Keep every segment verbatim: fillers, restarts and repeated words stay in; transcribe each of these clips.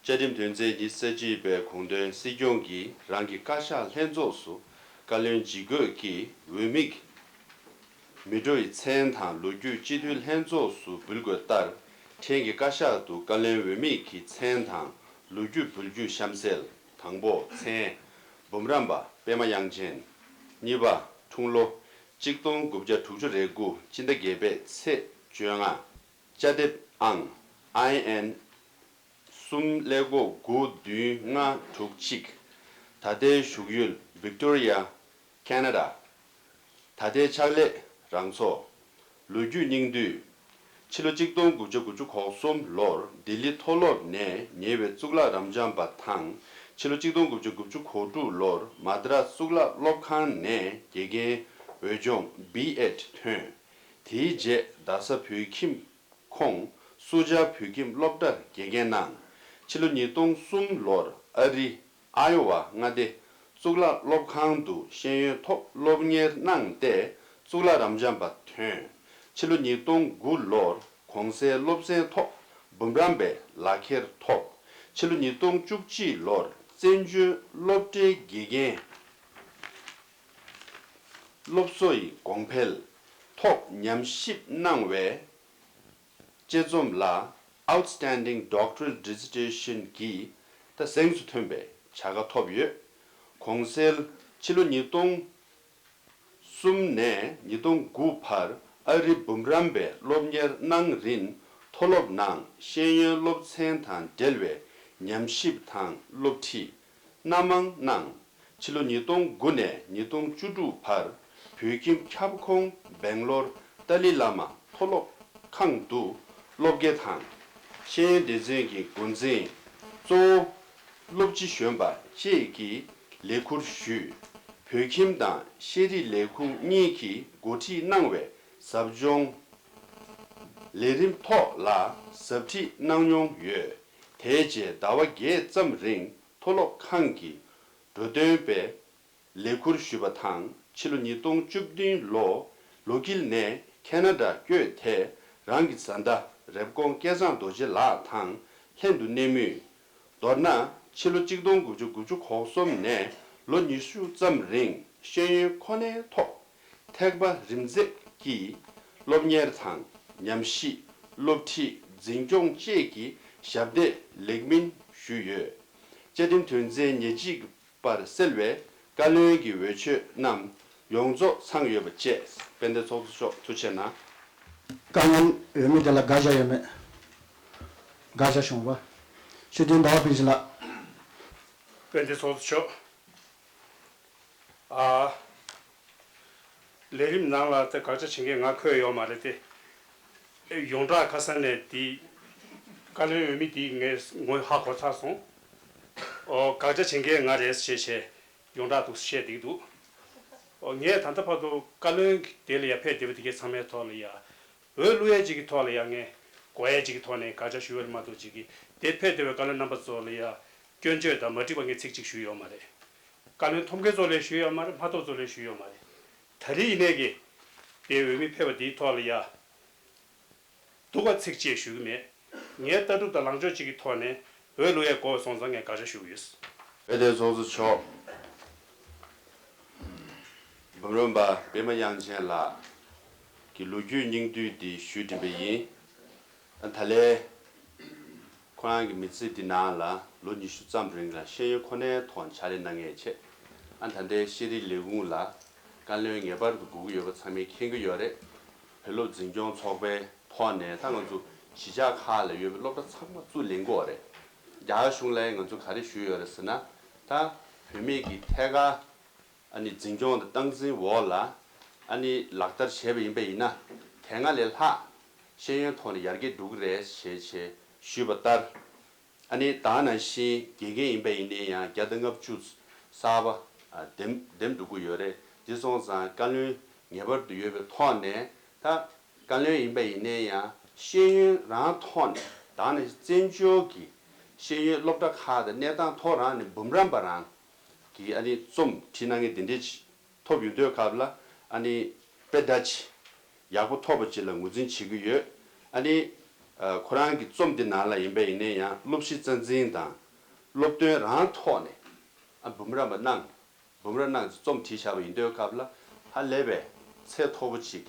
བཅའ་ཁྲིམས་དོན་ཚན་ཉི་ཤུ་རྩ་གཅིག་པའི་དགོངས་དོན། སྲིད་སྐྱོང་གིས་རང་གི་བཀའ་ཤག་ལྷན་ཚོགས་སུ་བཀའ་བློན་ཇི་དགོས་ཀྱི་འོས་མི་མི་འགྲོ་ཡི་མཚན་དང་ལོ་རྒྱུས་སྤྱི་འཐུས་ལྷན་ཚོགས་སུ་འབུལ་དགོས་ལྟར། ཕྲན་གྱི་བཀའ་ཤག་ཏུ་བཀའ་བློན་འོས་མི་གི་མཚན་དང་ལོ་རྒྱུས་འབུལ་རྒྱུ་གཤམ་གསལ། དང་པོ། མཚན། འབུམ་རམས་པ་པད་མ་དབྱངས་ཅན། གཉིས་པ། འཁྲུངས་ལོ། གཅིག་སྟོང་དགུ་བརྒྱ་དྲུག་ཅུ་རེ་དགུ་སྤྱི་ཟླ་བརྒྱད་པའི་ཚེས་བཅོ་ལྔ། བཅའ་དེབ་ཨང་། ཨའི་ཨེན་གསུམ་ཀླད་ཀོར་དགུ་བདུན་ལྔ་དྲུག་གཅིག་ད་ལྟའི་བཞུགས་ཡུལ་ཝིག་ཏོ་རི་ཡ། ཁེ་ན་ཌ། ད་ལྟའི་ཕྱག་ལས་རང་འཚོ། ལོ་རྒྱུས་སྙིང་བསྡུས། ཕྱི་ལོ་གཅིག་སྟོང་དགུ་བརྒྱ་དགུ་བཅུ་གོ་གསུམ་ལོར་ལྡི་ལི་མཐོ་སློབ་ནས་ཉེ་བའི་གཙུག་ལག་རབ་འབྱམས་པ་དང་། ཕྱི་ལོ་གཅིག་སྟོང་དགུ་བརྒྱ་དགུ་བཅུ་གོ་དྲུག་ལོར་མ་དྲ་གཙུག་ལག་སློབ་ཁང་ནས་དགེ་རྒན་འོས་སྦྱོང་བི་ཨེཌ་ཐོན། དེའི་རྗེས་རྡ་ས་བོད་ཁྱིམ་ཁོངས་སུ་ཇཱ་བོད་ཁྱིམ་སློབ་གྲྭར་དགེ་རྒན་གནང་། ཕྱི་ལོ་ཉིས་སྟོང་གསུམ་ལོར་ཨ་རི་ཨ་ཡོ་ཝ་མངའ་སྡེ་གཙུག་ལག་སློབ་ཁང་དུ་ཤེས་ཡོན་ཐོག་སློབ་གཉེར་གནང་སྟེ་གཙུག་ལག་རབ་འབྱམས་པ་ཐོན། ཕྱི་ལོ་ཉིས་སྟོང་དགུ་ལོར་གོང་གསལ་སློབ་ཚན་ཐོག་འབུམ་རམས་པའི་ལག་ཁྱེར་ཐོབ། ཕྱི་ལོ་ཉིས་སྟོང་བཅུ་གཅིག་ལོར་བཙན་བྱོལ་སློབ་གྲྭའི་དགེ་རྒན་སློབ་གསོ་ཡི་གོང་འཕེལ་ཐོག་ཉམས་ཞིབ་གནང་བའི་དཔྱད་རྩོམ་ལ་Outstanding Doctoral Dissertation གྱི་ད་གཟེངས་སུ་ཐོན་པའི་བྱ་དགའ་ཐོབ་ཡོད། གོང་གསལ་ཕྱི་ལོ་ཉིས་སྟོང་གསུམ་ནས་ཉིས་སྟོང་དགུ་བར་ཨ་རི་འབུམ་རམས་པའི་སློབ་གཉེར་གནང་རིང་མཐོ་སློབ་ནང་ཤེས་ཡོན་སློབ་ཚན་དང་འབྲེལ་བའི་ཉམས་ཞིབ་དང་སློབ་ཁྲིད་སྣ་མང་གནང་། ཕྱི་ལོ་ཉིས་སྟོང་དགུ་ནས་ཉིས་སྟོང་བཅུ་དྲུག་བར་བོད་ཁྱིམ་ཁྱབ་ཁོངས་སྦེང་ལོར་ཏཱ་ལའི་བླ་མ་མཐོ་སློབ་ཁང་དུ་སློབ་དགེ་དང་ཤེས་ཡོན་སྡེ་ཚན་གྱི་འགོ་འཛིན་གཙོ་བོ་སློབ་སྤྱི་གཞོན་པ་བཅས་ཀྱི་ལས་ཁུར་ཞུས། བོད་ཁྱིམ་དང་ཤེས་རིག་ལས་ཁུངས་གཉིས་ཀྱིས་འགོ་ཁྲིད་གནང་བའི་ཟབ་སྦྱོང་ལས་རིམ་ཐོག་ལ་ཟབ་ཁྲིད་གནང་མྱོང་ཡོད། དེའི་རྗེས་ཟླ་བ་བརྒྱད་ཙམ་རིང་མཐོ་སློབ་ཁང་གི་འགྲོ་དོན་པའི་ལས་ཁུར་ཞུས་པ་དང་། ཕྱི་ལོ་ཉིས་སྟོང་བཅུ་བདུན་ལོ་ལོ་དཀྱིལ་ནས་ཁེ་ན་ཌ་བསྐྱོད་དེ་རང་གི་བཟའ་ཟླ་རེབ་གོང་སྐལ་བཟང་རྡོ་རྗེ་ལགས་དང་ལྷན་དུ་གནས་མུས། མདོར་ན་ཕྱི་ལོ་གཅིག་སྟོང་དགུ་བརྒྱ་དགུ་བཅུ་གོ་གསུམ་ནས་ལོ་ཉི་ཤུ་ཙམ་རིང་ཤེས་ཡོན་ཁོ་ནའི་ཐོག་ཐེག་པ་རིམ་འཛེགས་ཀྱི་སློབ་གཉེར་དང་ཉམས་ཞིབ་སློབ་ཁྲིད་འཛིན་སྐྱོང་བཅས་ཀྱི་ཞབས་འདེགས་ལེགས་སྨིན་ཞུས་ཡོད། བཅའ་ཁྲིམས་དོན་ཚན་ཉེར་གཅིག་པར་གསལ་བའི་བཀའ་བློན་གྱི་འོས་ཆོས་རྣམས་ཡོངས་རྫོགས་ཚང་ཡོད་པ་བཅས། དཔལ་ལྡན་ཚོགས་གཙོ་མཆོག་ཐུགས་རྗེ་གནང་། བཀའ་བློན་འོས་མི་དེ་ལ་དགག་བཞག་ཡོད་མེད། དགག་བཞག་བྱུང་བ། ཆོས་དོན་ཟླ་བ་བིན་ཅི་ལགས། དཔལ་ལྡན་ཚོགས་གཙོ་མཆོག་ཨ། ལས་རིམ་ནང་ལ་དེ་དགག་བྱ་བྱེད་མཁན་ང་འཁོད་ཡོད་མ་རེད་དེ། ཡོངས་གྲགས་ཁ་སང་ནས་དེ་བཀའ་བློན་འོས་མི་དེ་ངས་ངོ་ཧ་གོ་ཚར་སོང་། ཨོ། དགག་བྱ་བྱེད་མཁན་ང་རེད་ཞེས་བྱས་ཡོངས་གྲགས་འདུག་བཤད་བསྡད་ཀྱི་འདུག་ཨོ། ངས་ད་ལྟ་བར་དུ་བཀའ་བློན་དེ་ལ་ཡ་ཕེབས་བསྡད་པ་དེ་གའི་ཚང་མའི་ཐོག་ལ་ཡ། འོས་བླུག་ཡས་ཅིག་གི་ཐོག་ལ་ཡ་ངས་གོ་ཡས་ཅིག་གི་ཐོག་ནས་དགག་བྱ་ཞུ་བ་ལ་མ་གཏོགས་ཅིག་གི་དེ་ཕེབས་བསྡད་པའི་བཀའ་བློན་རྣམ་པ་ཚོ་ལ་ཡ་སྐྱོན་བརྗོད་དང་མ་འགྲིག་པ་ངས་ཚིག་གཅིག་ཞུས་ཡོད་མ་རེད། བཀའ་བློན་ཐོབ་མཁན་ཚོ་ལ་ཞུས་ཡོད་མ་རེད། མ་ཐོབ་ཚོ་ལ་ཞུས་ཡོད་མ་རེད། ད་རེས་ཡིན་ནའི་གི་དེ་འོས་མི་ཕེབས་པ་དེའི་ཐོག་ལ་ཡ་སྡུག་པ་ཚིག་གཅིག་ཞུ་གི་མེད། ངའི་ལྟ་གྲུབ་དང་ལངས་ཕྱོགས་གཅིག་གི་ཐོག་ནས་འོས་བླུག་ཡས་གོ་བ་སོང་ཙང་ངས་དགག་བྱ་ཞུ་གི་ཡོད། དཔལ་ལྡན་ཚོགས་གཙོ་མཆོག་འབུམ་རམས་པ་པད་མ་དབྱངས་ཅན་ལགས་ཀྱི་ལོ་རྒྱུས་སྙིང་བསྡུས་འདི་ཞུས་འགྲིམ་པ་ཡིན། ཨ། ད་ལན་ཁོ་རང་གི་མི་ཚེ་འདི་ནང་ལ་ལོ་ཉི་ཤུ་ཙམ་རིང་ལ་ཤེས་ཡོན་ཁོ་ནའི་ཐོག་ཕྱག་ལས་གནང་མཁན་བྱས། ཨ། ད་ལྟའི་ཤེས་རིག་ལས་ཁུངས་ལ་བཀའ་བློན་ངེས་པར་དུ་དགོས་ཀྱི་ཡོད་པ་ཚང་མས་མཁྱེན་གྱི་ཡོད་རེད། བོད་སློབ་འཛིན་སྐྱོང་ཚོགས་པའི་ཐོག་ནས་ད་ང་ཚོ་གཞིས་ཆགས་ཁག་ལ་ཡོད་པའི་སློབ་གྲྭ་ཚང་མ་བཙུགས་ལེན་གྱི་ཡོད་རེད། རྒྱ་གར་གཞུང་ལ་ང་ཚོ་ག་རེ་ཞུས་ཡོད་རེད་ཟེར་ན། ད་བུད་མེད་ཀྱི་ཐད་ཀར་ཨ་ནི་འཛིན་སྐྱོང་དང་སྟངས་འཛིན་འོག་ལ་ཨ་ནི་ལག་བསྟར་བྱས་པ་ཡིན་པ་ཡིན་ན། དེ་སྔ་ལས་ལྷག་ཤེས་ཡོན་ཐོག་ནས་ཡར་རྒྱས་འགྲོ་གི་རེད་ཞེས་ཞེས་ཞུས་པ་ལྟར། ཨ་ནི་ད་ནང་བཞིན་དགེ་རྒན་ཡིན་པ་ཡིན་ནའི་ཡང་བརྒྱ་དང་ལྔ་བཅུ་གསར་པ་ཨ་འདེམས་འདེམས་འགྲོ་གི་ཡོད་རེད། དེ་སོང་ཙང་བཀའ་བློན་ངེས་པར་དུ་ཡོད་པའི་ཐོག་ནས། ད་བཀའ་བློན་ཡིན་པ་ཡིན་ནའི་ཡང་ཤེས་ཡོན་རང་ཐོག་ནས། ད་ནང་བཞིན་བཙན་བྱོལ་གྱི་ཤེས་ཡོན་སློབ་གྲྭ་ཁག་དང་གནས་སྟངས་ཐོག་རང་ནས་འབུམ་རམས་པ་རང་གི་ཨ་ནི་རྩོམ་བྲིས་གནང་མཁན་དེ་འདྲས་ཅིག་ཐོབ་ཡོང་དུས་སྐབས་ལ། ཨ་ནི་དཔེ་ད་ཅིག་ཡག་པོ་ཐོབ་པ་ཅིག་ལ་ངོས་འཛིན་བྱེད་ཀྱི་ཡོད། ཨ་ནི་ ཨ་ཁོ་རང་གི་རྩོམ་འདི་ནང་ལ་ཡིན་པ་ཡིན་ན་ཡང་སློབ་གཞི་རྩ་འཛིན་དང་སློབ་སྟོན་རང་ཐོག་ནས་ཨ་འབུམ་རམས་པ་གནང་། འབུམ་རམས་གནང་རྩོམ་བྲིས་བཞག་པ་ཡིན་དུས་སྐབས་ལ་ཧ་ལས་པའི་ཚད་མཐོ་པོ་ཅིག་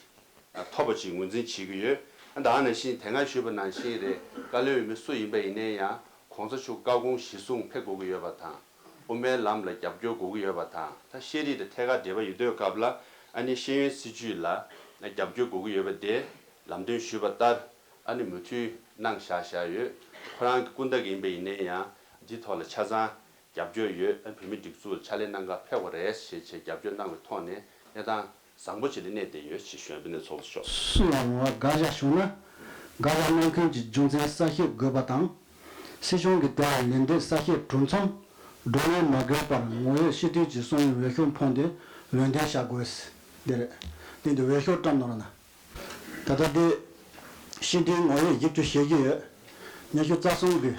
ཨ་ཐོབ་པ་ཅིག་ངོས་འཛིན་བྱེད་ཀྱི་ཡོད། ཨ་ད་ག་ནང་བཞིན་དེ་སྔ་ཞུས་པ་ནང་བཞིན་རེད། བཀའ་བློན་འོས་མི་སུ་ཡིན་པ་ཡིན་ན་ཡང་གོང་ས་མཆོག་བཀའ་དགོངས་གཞི་བཟུང་ཕེབས་དགོས་ཀྱི་ཡོད་པ་དང་། དབུ་མའི་ལམ་ལ་རྒྱབ་སྐྱོར་དགོས་ཀྱི་ཡོད་པ་དང་། ད་ཤེས་རིག་དང་ཐད་ཀར་འབྲེལ་བ་ཡོད་དུས་སྐབས་ལ་ཨ་ནི་ཤེས་ཡོན་སྲིད་བྱུས་ལ་རྒྱབ་སྐྱོར་དགོས་ཀྱི་ཡོད་པ་དེ་ལམ་སྟོན་ཞུས་པ་ལྟར་ཨ་ནི་མུ་མཐུད་གནང་བཞག་བཞག་ཡོད། ཁོ་རང་གི་སྐུ་ཟླ་ཡིན་པ་ཡིན་ན་ཡང་འདི་ཐོག་ལ་ཆ་ཚང་རྒྱབ་སྐྱོར་ཡོད། ཨ་བོད་མི་སྒྲིག་འཛུགས་ལ་ཕྱག་ལས་གནང་གར་ཕེབས་པ་རེད་ཞེས་བྱས་རྒྱབ་སྐྱོར་གནང་བའི་ཐོག་ནས་གནས་སྟངས་བཟང་པོ་ཅིག་ལ་གནས་བསྡད་ཡོད་ཅེས་ཞུ་ཡ་འདི་ནས་ཚོགས་གཙོ་མཆོག་སུ་ལ་འོང་བ་དགག་བཞག་བྱུང་ན། དགག་བཞག་གནང་མཁན་གྱི་རྒྱུ་མཚན་གསལ་བཤད་དགོས་པ་དང་། སྲིད་གཞུང་གིས་དེ་ལ་ལན་འདེབས་གསལ་བཤད་གྲུབ་མཚམས་སྒྲོ་ལན་མ་དགོས་པར་ངོ་ཡོད་སྤྱི་འཐུས་ཀྱི་གསུང་བའི་འོས་ཤོག་འཕངས་ཏེ་འོས་འདེམས་བྱ་དགོས། འདི་རེད། དེ་འདི་འོས་ཤོག་བཀྲམ་གནང་རོགས་གནང་། ད་ལྟ་དེ་སྤྱི་འཐུས་ངོ་ཡོད་བཞི་བཅུ་ཞེ་བརྒྱད་ཡོད། ཉི་ཤུ་རྩ་གསུམ་གི་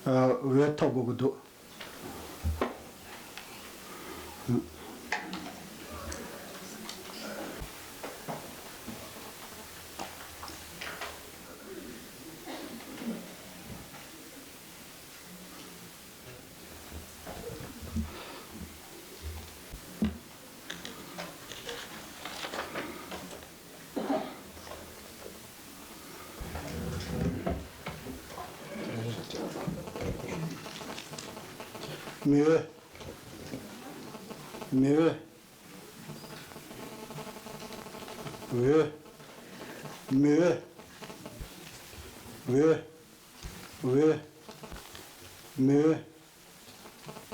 ཨ་འོས་ཐོབ་དགོས་ཀྱི་འདུག་མི་འོས། མི་འོས། འོས། མི་འོས། འོས། འོས། མི་འོས།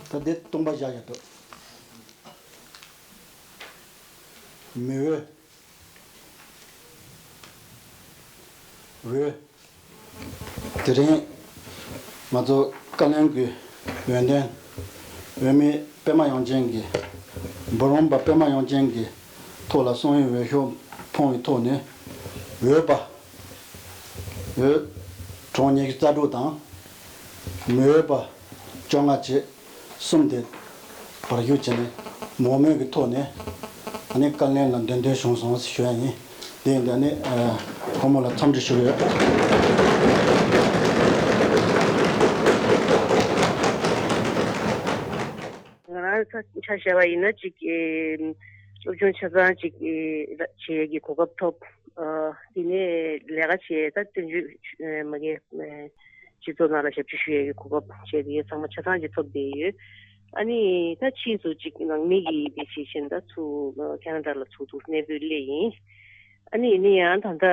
ད་འདི་སྟོང་པ་བཞག་ཡོད་དོ། མི་འོས། འོས། དེ་རིང་ང་ཚོ་བཀའ་བློན་གྱི་འོས་འདེམས། འོས་མི་པད་མ་དབྱངས་ཅན་གྱི། འབུམ་རམས་པ་པད་མ་དབྱངས་ཅན་གྱི་ཐོག་ལ་གསུང་བའི་འོས་ཤོག་འཕངས་པའི་ཐོག་ནས་འོས་པ། འོས་གྲངས་ཉི་ཤུ་རྩ་དྲུག་དང་། མི་འོས་པ་བཅོ་ལྔ་བཅས་གསུམ་དེ་བར་ཞུགས་བྱས་ནས་མང་མོས་ཀྱི་ཐོག་ནས་ཨ་ནི་བཀའ་བློན་ལ་འདེམས་ཐོན་བྱུང་སོང་ཞུ་ཡ་ཡིན། དེ་ཡིན་དུས་ཨ་ནི་ཨ་བུ་མོ་ལ་འཚམས་འདྲི་ཞུ་གི་ཡོད། ང་རང་ཆ་བཞག་པ་ཡིན་ན་ཅིག་ཨེ་སློབ་སྦྱོང་ཆ་ཚང་ཅིག་ཨེ་བྱེད་ཡས་ཀྱི་གོ་སྐབས་ཐོབ། ཨ་དེ་ནས་ལས་ཀ་བྱེད་ད་བསྟན་བཅོས་ཨེ་མ་གི་ཨེ་སྤྱི་ཚོགས་ནང་ལ་ཞབས་ཕྱི་ཞུ་ཡས་ཀྱི་གོ་སྐབས་བྱས་དེ་ཚང་མ་ཆ་ཚང་ཅིག་ཐོབ་བསྡད་ཡོད། ཨ་ནི་ད་ཕྱིས་སུ་ཅིག་ནང་མི་གི་དེ་བྱེད་བཞིན་ད་ཚུར་ཁེ་ན་ཌ་ལ་ཚུར་འདུག་གནས་སྤོས་སླེབས་ཡིན། ཨ་ནི་ཡིན་ན་ཡང་ད་ལྟ་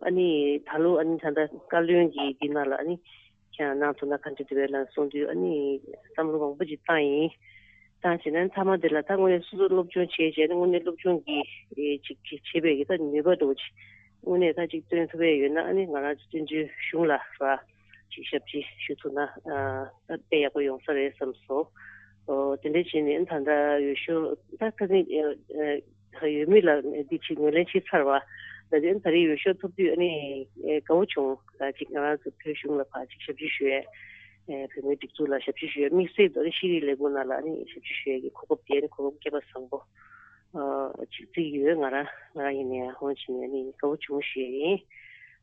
ཨ་ནི་ད་ལོ་ཨ་ནི་ད་ལྟ་བཀའ་བློན་གྱི་འདི་ནང་ལ་ཨ་ནི་ཁྱེད་རང་གནང་ཐུབ་ན་ག་འདྲ་འདུག་པས་ལབ་གསུངས་དུས་ཨ་ནི་བསམ་བློ་མང་པོ་ཅིག་བཏང་ཡིན། བཏང་བྱས་ན་མཐའ་མ་དེ་ལ་ད་དངོས་གནས་སོ་སོ་སློབ་སྦྱོང་བྱས་བྱས་ན་དངོས་གནས་སློབ་སྦྱོང་གི་ཨེ་ཅིག་ཅིག་བྱེད་པའི་གི་ད་ནུས་པ་འདྲ་བོ་ཅིག་དངོས་གནས་ད་ཅིག་སྟོན་ཐུབ་པ་ཡོད་ན་ཨ་ནི་ང་རང་ཚོ་བཙན་བྱོལ་གཞུང་ལ་ར་ཅིག་ཞབས་ཕྱི་ཞུ་ཐུབ་ན་ཨ་ད་དཔེ་ཡག་པོ་ཡོང་ས་རེད་བསམ་སོང་། ཨོ་དེ་འདྲ་བྱས་ནས་ད་ལྟ་འོས་ཤོག་ད་ཁ་སང་ཨེ་ཨེ་ད་ཡོད་མེད་ལ་འདི་ཅིག་ངོས་ལེན་བྱས་ཚར་བ། ད་དེ་ད་རེས་འོས་ཤོག་ཐོབ་དུས་ཨ་ནི་ཨེ་དགའ་བོ་བྱུང་། ད་ཅིག་ང་རང་ཚོ་བོད་གཞུང་ལ་ཕར་ཅིག་ཞབས་ཕྱི་ཞུ་ཡས། ཨེ་བོད་མིའི་སྒྲིག་འཛུགས་ལ་ཞབས་ཕྱི་ཞུ་ཡས། དམིགས་བསལ་དུ་ཨ་ནི་ཤེས་རིག་ལས་ཁུངས་ནང་ལ་ཨ་ནི་ཞབས་ཕྱི་ཞུ་ཡས་ཀྱི་གོ་སྐབས་དེ་ཨ་ནི་གོ་སྐབས་སྐལ་པ་བཟང་པོ་ཨ་ཅིག་བརྩི་གི་ཡོད། ང་རང་ང་རང་ཡིན་ནའི་ཧོན་ཕྱིན་ནས་ཨ་ནི་དགའ་བོ་བྱུང་ཞུ་ཡས་ཡིན།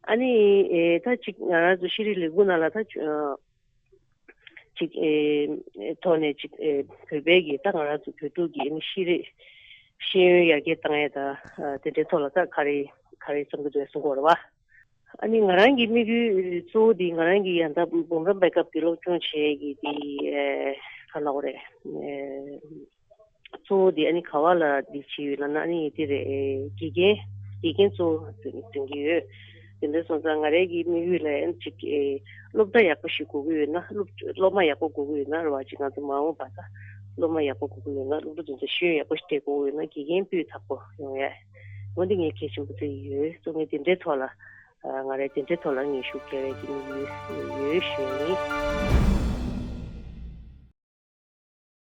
ཨ་ནི་ཨེ་ད་ཅིག་ང་རང་ཚོ་ཤེས་རིག་ལས་ཁུངས་ནང་ལ་ད་ཨ་ཅིག་ཨེ་ཐོག་ནས་ཅིག་ཨེ་བོད་པའི་གི་ད་ང་རང་ཚོ་བོད་ཕྲུག་གི་ཨ་ནི་ཤེས་རིག་ཤེས་ཡོན་ཡར་རྒྱས་བཏང་ཡས་ད་ཨ་དེ་འདྲའི་ཐོག་ལ་ད་ག་རེ་ག་རེ་བསམ་གྱི་འདུག་གསུང་གི་ཡོད་རེད་བ། ཨ་ནི་ང་རང་གི་དམིགས་ཡུལ་གཙོ་བོ་དེ་ང་རང་གི་ཡང་ད་འབུམ་རམས་པའི་སྐབས་ཀྱི་སློབ་སྦྱོང་བྱེད་ཡས་ཀྱི་དེ་ཨེ་ག་ལབ་དགོས་རེད། ཨེ་གཙོ་བོ་དེ་ཨ་ནི་ག་བ་ལ་དེ་བྱས་ཡོད་ལབ་ན་ཨ་ནི་དེ་རེད། ཨེ་དགེ་རྒན་དགེ་རྒན་གཙོ་བོ་འཛིན་འཛིན་གྱི་ཡོད། དེ་འདྲ་སོང་ཙང་ང་རའི་གི་དམིགས་ཡུལ་ལ་ཨ་ནི་ཅིག་ཨེ་སློབ་གྲྭ་ཡག་པོ་ཞིག་དགོས་ཀྱི་ཡོད་ན་སློབ་སློབ་མ་ཡག་པོ་དགོས་ཀྱི་ཡོད་ན་རེད་བ། ཅིག་ང་ཚོ་མ་འོངས་པ་ད་སློབ་མ་ཡག་པོ་དགོས་ཀྱི་ཡོད་ན་སློབ་ཕྲུག་དེ་ཚོ་ཤེས་ཡོན་ཡག་པོ་ཞིག་སྤྲད་དགོས་ཀྱི་ཡོད་ན་དགེ་རྒན་སྤུས་དག་པོ་ཡོང་ཡས། འོ་འདི་ངས་གལ་ཆེན་པོ་བརྩི་ཡི་ཡོད། གཙོ་ངས་དེ་འདྲའི་ཐོག་ལ། ཨ་ང་རའི་དེ་འདྲའི་ཐོག་ལ་ངས་ཤུགས་རྒྱག་ཡས་ཀྱི་དམིགས་ཡུལ་ཡོད་ཞུ་ཡིན།